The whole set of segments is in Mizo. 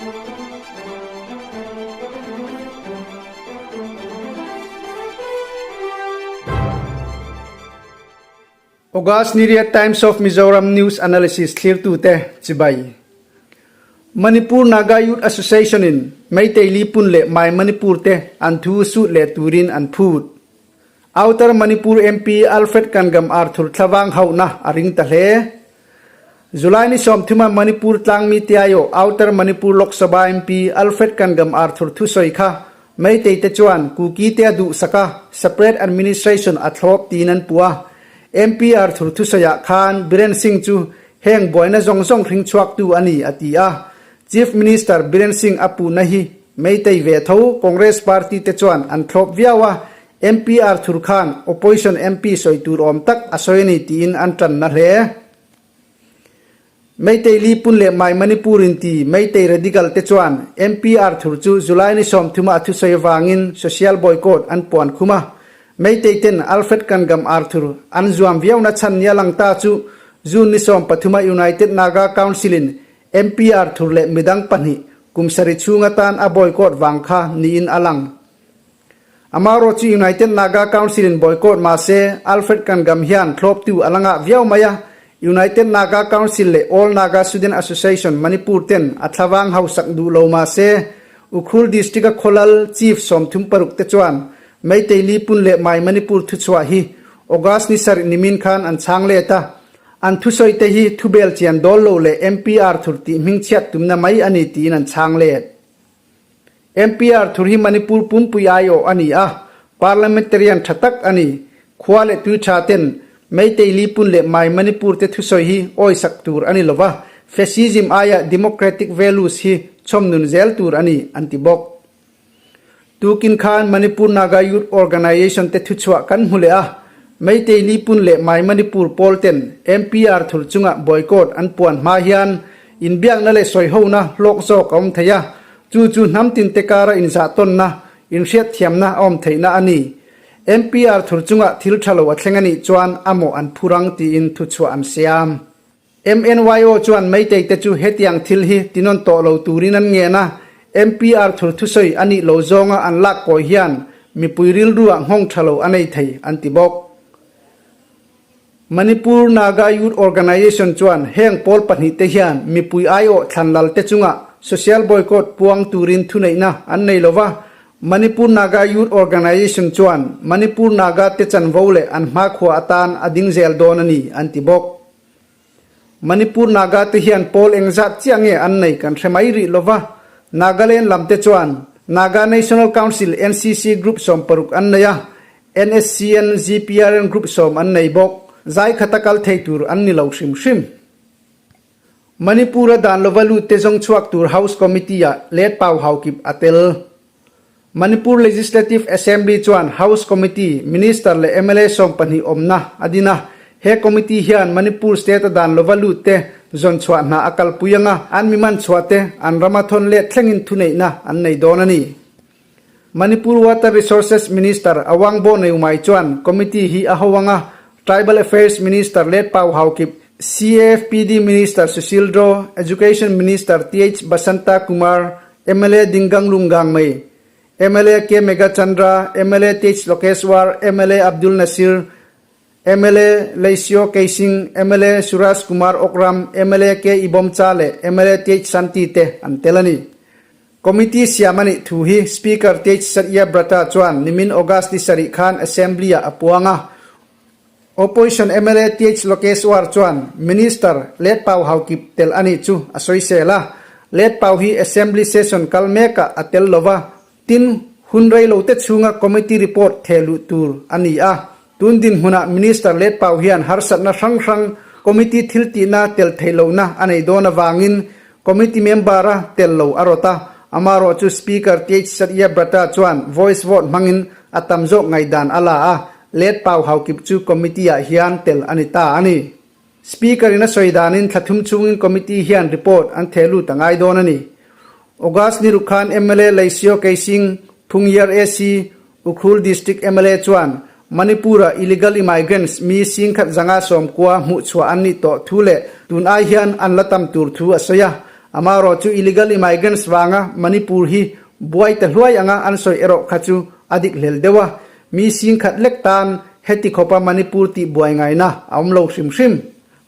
August ni riat Times of Mizoram News Analysis thlirtute chibai. Manipur Naga Youth Association in Meitei Lipun leh Mai Manipur te an thu sut leh turin an phut. Outer Manipur MP Alfred Kangam Arthur thlavang hauhna a ring ta hle. July ni 30 a Manipur tlangmi te aiawh Outer Manipur Lok Sabha MP Alfred Kangam Arthur thusawi kha Meitei te chuan Kuki te a duhsak a, separate administration a thlawp tiin an puh a. MP Arthur thusawiah khan Biren Singh chu heng buaina zawng zawng hring chhuaktu a ni a ti a. Chief Minister Biren Singh a puhna hi Meitei ve tho Congress party te chuan an thlawp viau a, MP Arthur khan opposition MP sawi tur awm tak a sawi a ni tiin an tanna hle. Meitei Li Pun leh Mai Manipur inti Meitei Radical te chuan MP Arthur chu July ni 30 a thusawi avangin social boycott an puan khum a. Meitei ten Alfred Kangam Arthur an zuam viauna chhan nia lang ta chu June ni 13 a United Naga Council in MP Arthur leh midang pahnih kum sarih chhung atan a boycott vang kha niin a lang. Amaherawh chu United Naga Council in boycott mah se Alfred Kangam hian thlawptu a la ngah viau mai a, United Naga Council leh All Naga Student Association Manipur ten a thlavang hausak duh lo mah se Ukhrul District a khawlal Chief 36 te chuan Meitei Lipun leh Mai Manipur thuchhuah hi August ni sarih nimin khan an chhang let a, an thusawi te hi thubel chian dawl lo leh MP Arthur tih hmingchhiat tumna mai a ni tiin an chhang let. MP Arthur hi Manipur pumpui aiawh a ni a, parliamentarian tha tak a ni. Khua leh tui tha ten Meitei Lipun leh Mai Manipur te thusawi hi awisak tur a ni lova, fascism aia democratic values hi chhawmnun zel tur a ni, an ti bawk. Tukin khan Manipur Naga Youth Organisation te thuchhuah kan hmu leh a, Meitei Lipun leh Mai Manipur pawl ten MP Arthur chunga boycott an puan hma hian Inbiakna leh sawihona hlawk zawk a awm thei a, chu chu hnam tinte kara inzahtawnna, inhriatthiamna a awm theihna a ni. MPR thur chunga thil tha lo a thleng a nih chuan a mawh an phur ang tiin thuchhuah an siam. MNYO chuan Meitei te chu hetiang thil hi tinawn tawh lo turin an ngen a, MPR thur thusawi a nih lo zawnga an lak kawi hian mipui rilruah nghawng tha lo a nei thei an ti bawk. Manipur Naga Youth Organisation chuan heng pawl pahnih te hian mipui aiawh thlan lal te chunga social boycott puang turin thuneihna an nei lo va. Manipur Naga Youth Organisation chuan Manipur Naga te chanvo leh an hmakhua atan a ding zel dawn a ni an ti bawk. Manipur Naga te hian pawl engzat chiah nge an nei kan hre mai rih lo va. Nagaland lam te chuan Naga National Council, NCC, Group 60 an nei a, NSCN, GPRN Group 10 an nei bawk. Zai khata kal thei tur an ni lo hrim hrim. Manipur-a dan lova lut te zawng chhuak tur House Committee-ah let pau haukip a tel. Manipur Legislative Assembly chuan House Committee, Minister leh mla 12 awmna a din a. He committee hian Manipur state-a dan lova lut te zawn chhuah hna a kalpui anga an miman chhuah te an rama thawn let thlengin thuneihna an nei dawn a ni. Manipur Water Resources Minister Awangbo Neumai chuan committee hi a ho anga Tribal Affairs Minister Letpau Haokip, CAFPD Minister Sushil Draw, Education Minister TH Basanta Kumar, mla Dingang Lunggang Mei, mla K Megachandra, mla TH Lokeswar, mla Abdul Nasir, mla Leisio Keising, mla Suraj Kumar Okram, mla K Ibomcha leh mla TH Santi te an tel a ni. Committee siam a nih thu hi Speaker Tej Satya Brata chuan nimin August ni sarih khan Assembly-ah a puang a. Opposition mla TH Lokeswar chuan Minister Letpau Haokip tel a nih chu a sawisel a. Letpau hi Assembly session kal mekah a tel lo va, tin hun rei lo te chhunga committee report theh luh tur a ni a. Tun dinhmunah Minister Letpau hian harsatna hrang hrang committee thil tihna tel theih lohna a nei dawn avangin Committee member-a tel lo a rawt a, amaherawh chu Speaker TH Satya Brata chuan voice vote hmangin a tam zawk ngaihdan a la a, let pau haukip chu committee-ah hian tel a ni ta a ni. Speaker-in a sawi danin thla thum chhungin committee hian report an theh lut a ngai dawn a ni. August ni ruk khan mla Leisio Keising, Phungyar AC, Ukhrul District mla chuan Manipur-a illegal immigrants mi 10,190 hmuhchhuah an nih tawh thu leh tun ai hian an la tam tur thu a sawi a. Amaherawhchu illegal immigrants vanga Manipur hi buai ta hluai anga an sawi erawh kha chu a dik hlel deuh a, mi singkhat lek tan heti khawpa Manipur tih buai ngaina a awm lo hrim hrim.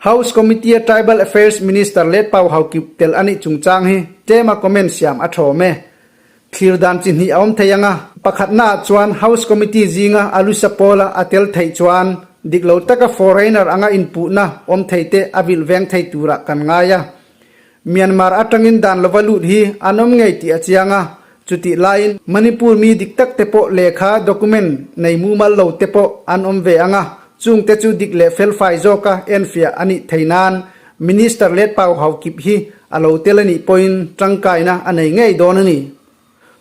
House Committee-a Tribal Affairs Minister Letpau Haokip tel a nih chungchang hi tlema comment siam a thawm e. Thlir dan chi hnih a awm thei ang a, pakhatnaah chuan House Committee zinga a lusa pawla a tel theih chuan dik lo taka foreigner anga inpuhna awm thei te a vilh veng thei turah kan ngai a. Myanmar atangin dan lova lut hi an awm ngei tih a chiang a, chutih laiin Manipur mi dik tak te pawh lehkha document nei mumal lo te pawh an awm ve ang a, chung te chu dik leh felfai zawka enfiah a nih thei nan Minister Letpau Haokip hi a lo tel a nih pawhin tangkaina a nei ngei dawn a ni.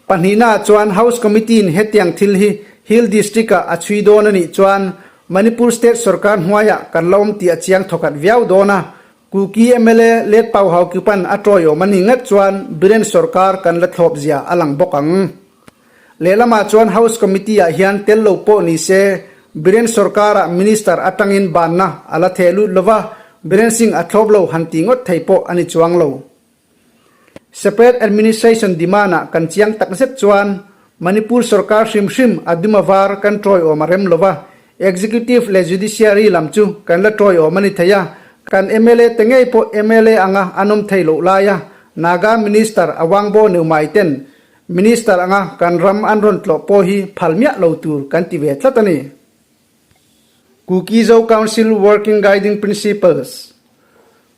Pahnihnaah chuan House Committee-in hetiang thil hi Hill District-ah a chhui dawn a nih chuan Manipur State sorkar hnuaiah kan la awm tih a chiang thawkhat viau dawn a, Kuki mla Letpau Haokipan a tawiawm a nih ngat chuan Biren sorkar kan la thlawp zia a lang bawk ang. Lehlamah chuan House Committee-ah hian tel lo pawh ni se Biren sorkarah Minister atangin banna a la theh lut lova, Biren Singh a thlawp lo han ti ngawt thei pawh a ni chuang lo. Separate Administration demand-ah kan chiang tak zet chuan Manipur sorkar hrim hrim a dum a var kan tawiawm a rem lova, Executive leh Judiciary lam chu kan la tawiawm a ni thei a, kan mla te ngei pawh mla anga an awm thei loh laia Naga Minister Awangbo Neumai ten Minister anga kan ram an rawn tlawh pawh hi phal miah lo tur kan ti ve tlat a ni. Kuki-Zo Council Working Guiding Principles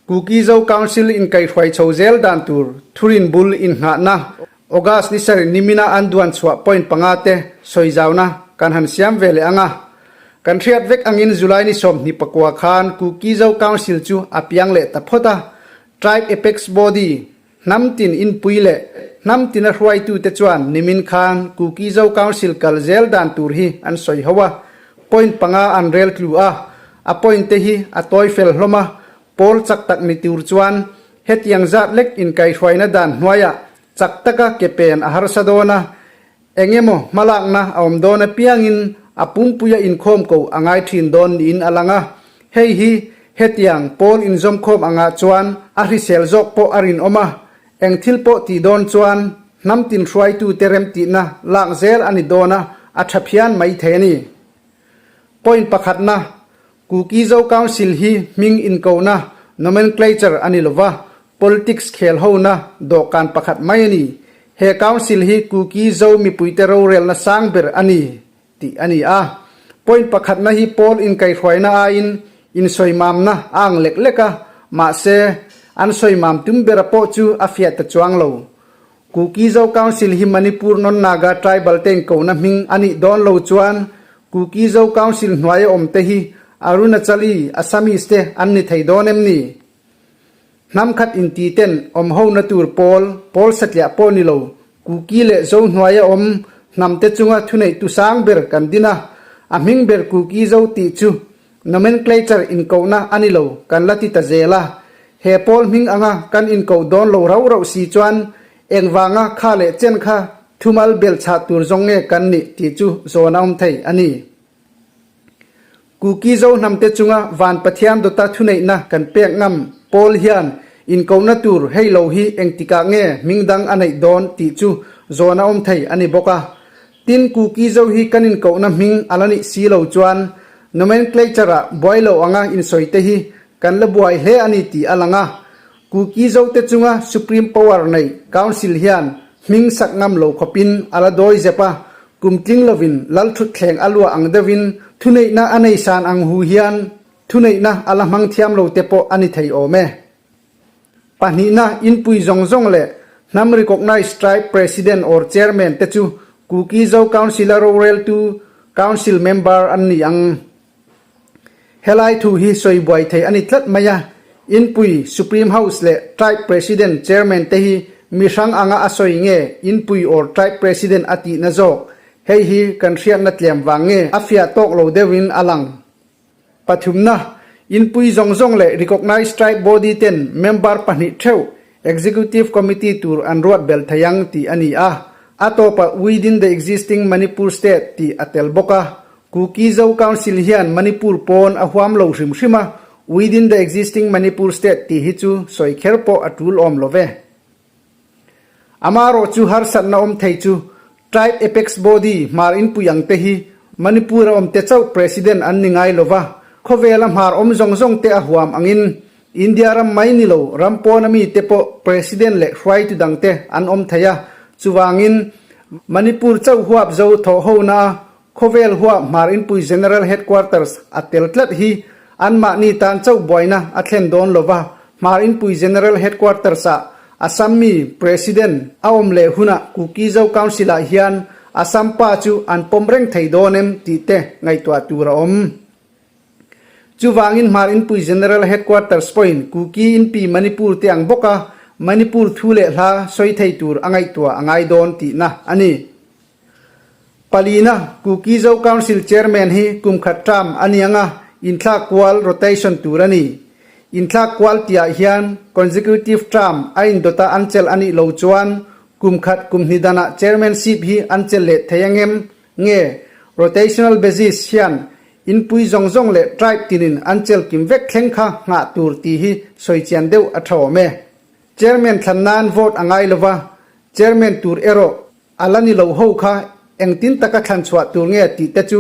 Kuki-Zo Council inkaihhruai chho zel dan tur thurin bul innghahna August ni sarih nimina an duan chhuah point panga te sawi zauna kan han siam ve leh ang a. Kan hriat vek angin July ni 24 khan Kuki-Zo Council chu a piang leh ta phawt a, Tribe Apex Body, Hnam tin inpui leh hnam tina hruaitute chuan nimin khan Kuki-Zo Council kal zel dan tur hi an sawi ho a, point panga an rel tlu a, a point te hi a tawi fel hlawm a, pawl chak tak ni tur chuan hetiang zat lek inkaihhruaina dan hnuaiah chak taka ke pen a harsa dawn a, Eng emaw hmalakna a awm dawn apiangin a pumpuia inkhawm ko a ngai thin dawn niin a lang a, hei hi hetiang pawl inzawmkhawm angah chuan a hrisel zawk pawh a rinawm a, eng thil pawh tih dawn chuan hnam tin hruaitute remtihna lak zel a ni dawn a, a tha phian mai thei a ni. Point pakhatna, Kuki-Zo Council hi hming inkohna, nomenclature, a ni lova, Politics khel hona dawhkan pakhat mai a ni. He Council hi Kuki Zo mipuite rorelna sang ber a ni tih a ni a. Point pakhatna hi pawl inkaihhruaina aiin insawimamna a ang lek lek a, mahse, an sawimam tum bera pawh chu a fiah ta chuang lo. Kuki Zo Council hi Manipur Non-Naga Tribal te inkona hming a nih dawn lo chuan Kuki Zo Council hnuaia awmte hi Arunachali, Assamese te an ni thei dawn em ni? Hnam khat inti ten awm hona tur pawl, pawl satliah pawh ni lo, Kuki leh Zo hnuaia awm hnam te chunga thuneihtu sang ber kan din a, a hming ber Kuki Zo tih chu nomenclature inkohna a ni lo kan la ti ta zel a. He pawl hming anga kan inkoh dawn lo rauh rauh si chuan engvanga kha leh chen kha thumal belchhah tur zawng nge kan nih tih chu zawn a awm thei a ni. Kuki Zo hnamte chunga Van Pathian dawta thuneihna kan pek ngam pawl hian inkohna tur hei lo hi engtikah nge hming dang a neih dawn tih chu zawn a awm thei a ni bawk a. Tin, Kuki Zo hi kan inkohna hming a la nih si lo chuan nomenclature-ah buai lo anga insawi te hi kan la buai hle a ni tih a lang a. Kuki Zo te chunga Supreme Power nei Council hian hming sak ngam lo khawpin a la dawi zep a, kum tling lovin lalthutthleng a luah ang deuhin thuneihna a nei san ang hu hian thuneihna a la hmang thiam lo te pawh a ni thei awm e. Pahnihna inpui zawng zawng leh hnam recognized tribe president or chairman te chu Kuki Zo Council a roreltu council member an ni ang. Helai thu hi sawi buai thei a ni tlat mai a, Inpui, Supreme House leh Tribe President, Chairman te hi mi hrang anga a sawi nge Inpui or Tribe President a tihna zawk? Hei hi kan hriatna tlem vang nge a fiah tawk lo deuhin a lang. Pathumna, Inpui zawng zawng leh Recognized Tribe Body ten member pahnih theuh Executive Committee tur an ruat belh thei ang tih a ni a, a tawpah Within the existing Manipur State tih a tel bawk a, Kuki Zo Council hian Manipur pawn a huam lo hrim hrim a, Within the existing Manipur State tih hi chu sawi kher pawh a tul awm lo ve. Amaherawhchu harsatna awm thei chu Tribe Apex Body hmar inpui ang te hi Manipur a awm te chauh President an ni ngai lova, khawvela hmar awm zawng zawng te a huam angin India ram mai ni lo ram pawna mi te pawh President leh hruaitu dang te an awm thei a, chuvangin Manipur chauh huap zo thawhhona a khawvel huap hmar inpui General Headquarters a tel tlat hi anmahni tan chauh buaina a thlen dawn lova, hmar inpui General Headquarters ah Assam mi President a awm leh hunah Kuki Zo Council ah hian Assam pa chu an pawm reng thei dawn em tih te ngaihtuah tur a awm. Chuvangin Hmar Inpui General Headquarters pawhin Kuki Inpi Manipur te ang bawka Manipur thu leh hla sawi thei tur a ngaihtuah a ngai dawn tihna a ni. Palina, Kuki Zo Council Chairman hi kum khat term a ni ang a, inthlak kual, rotation, tur a ni. Inthlak kual tihah hian consecutive term a indawta an chelh a nih lo chuan kum khat kum hnih danah chairmanship hi an chelh leh thei ang em? Nge, rotational basis hian inpui zawng zawng leh tribe tinin an chelh kim vek thleng kha nghah tur tih hi sawi chian deuh a tha awm e. Chairman thlan nan vote a ngai lova, chairman tur erawh A la ni lo ho kha engtin taka thlan chhuah tur nge tih te chu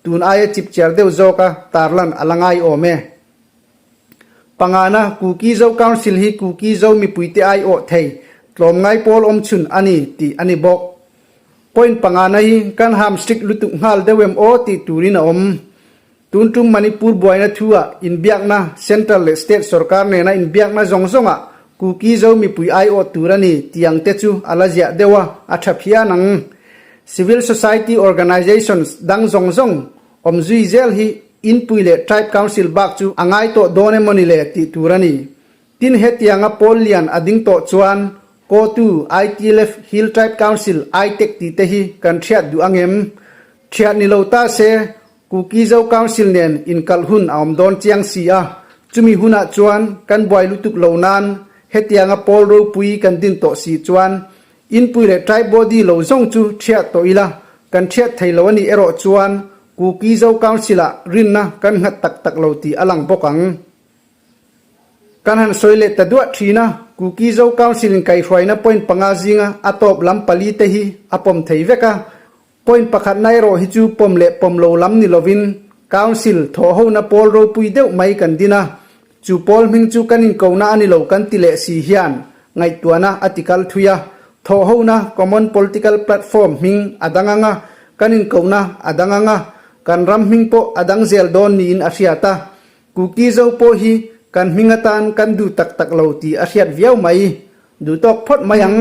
tun aia chip chiar deuh zawka tarlan a la ngai awm e. Pangana, Kuki Zo Council hi Kuki Zo mipuite aiawh thei tlawmngai pawl awm chhun a ni tih a ni bawk. Point pangana hi kan ham strict lutuk nghal deuh em aw tih turin a awm. Tun tum Manipur buaina thu-ah inbiakna, Central leh State sorkar nena inbiakna zawng zawngah Kuki Zo mipui aiawh tur a ni tih ang te chu a la ziah deuh a, a tha phian ang. Civil Society Organisations dang zawng zawng awm zui zel hi Inpui leh Tribe Council bak chu a ngai tawh dawn emaw ni le tih tur a ni. Tin hetianga pawl lian a ding tawh chuan Kotu, ITLF, Hill Tribe Council, ITEC tih te hi kan thiat duh ang em? Thiat ni lo ta se, Kuki Zo Council nen inkalh hun a awm dawn chiang si a, chumi hunah chuan kan buai lutuk lo nan hetianga pawl ropui kan din tawh si chuan inpui leh tribe body lo zawng chu thiah tawh ila, kan thiat thei lo a nih erawh chuan Kuki Zo Council ah rinna kan nghat tak tak lo tih a lang bawk ang. Kan han sawi leh ta duah thin a, Kuki Zo Council in kaihhruaina point panga zinga a tawp lam pali te hi a pawm thei vek a, Point pakhatna erawh hi chu pawm leh pawm lo lam ni lovin Council thawhhona pawl ropui deuh mai kan din a, chu pawl hming chu kan inkona a ni lo kan ti leh si hian ngaihtuahna a ti kal thui a. Thawhhona Common Political Platform hming a dang ang a, kan inkona a dang ang a, kan ram hming pawh a dang zel dawn niin a hriat a. Kuki Zo pawh hi kan hming atan kan duh tak tak lo tih a hriat viau mai. Duh tawk phawt mai ang.